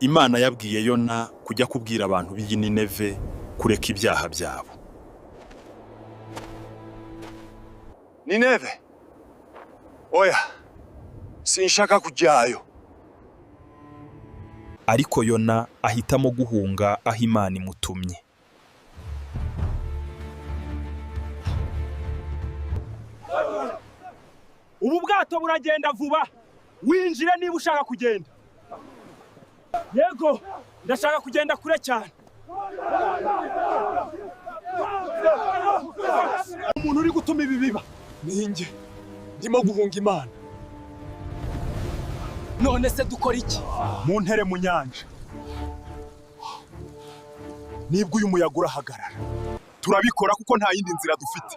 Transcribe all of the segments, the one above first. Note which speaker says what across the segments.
Speaker 1: Imana yabwiye Yona kujya kubwira abantu b'i Nineve kureka ibyaha byabo.
Speaker 2: Nineve? Oya, sinshaka kujyayo.
Speaker 1: Ariko Yona ahitamo guhunga aho Imana imutumye.
Speaker 3: Ubu bwato buragenda vuba, winjire niba ushaka kugenda. Yego, ndashaka kugenda kure cyane. Umuntu uri gutuma ibi biba
Speaker 2: Ninjye ndimo guhunga Imana.
Speaker 3: None se dukora iki?
Speaker 1: Muntere mu nyanja. Nibwo uyu muyaga urahagarara. Turabikora kuko nta yindi nzira dufite.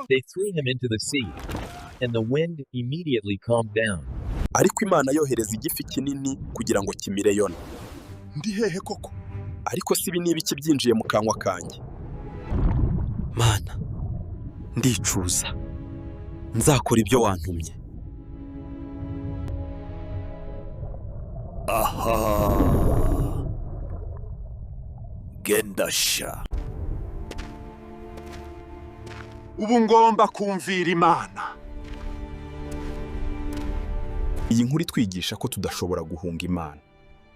Speaker 4: They threw him into the sea, and the wind immediately calmed down.
Speaker 1: Ariko Imana yohereza igifi kinini kugira ngo kimire Yona. Ndi hehe koko? Ariko si ibi ni ibiki byinjiye mu kanwa kanjye?
Speaker 5: Mana, ndicuza, nzakora ibyo wantumye.
Speaker 6: Aha, genda sha.
Speaker 2: Ubu ngomba kumvira Imana.
Speaker 1: Iyi nkuru itwigisha ko tudashobora guhunga Imana.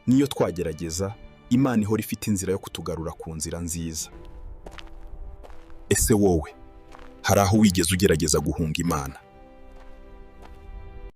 Speaker 1: Niyo twagerageza, Imana ihora ifite inzira yo kutugarura ku nzira nziza. Ese wowe, hari aho wigeze ugerageza guhunga Imana?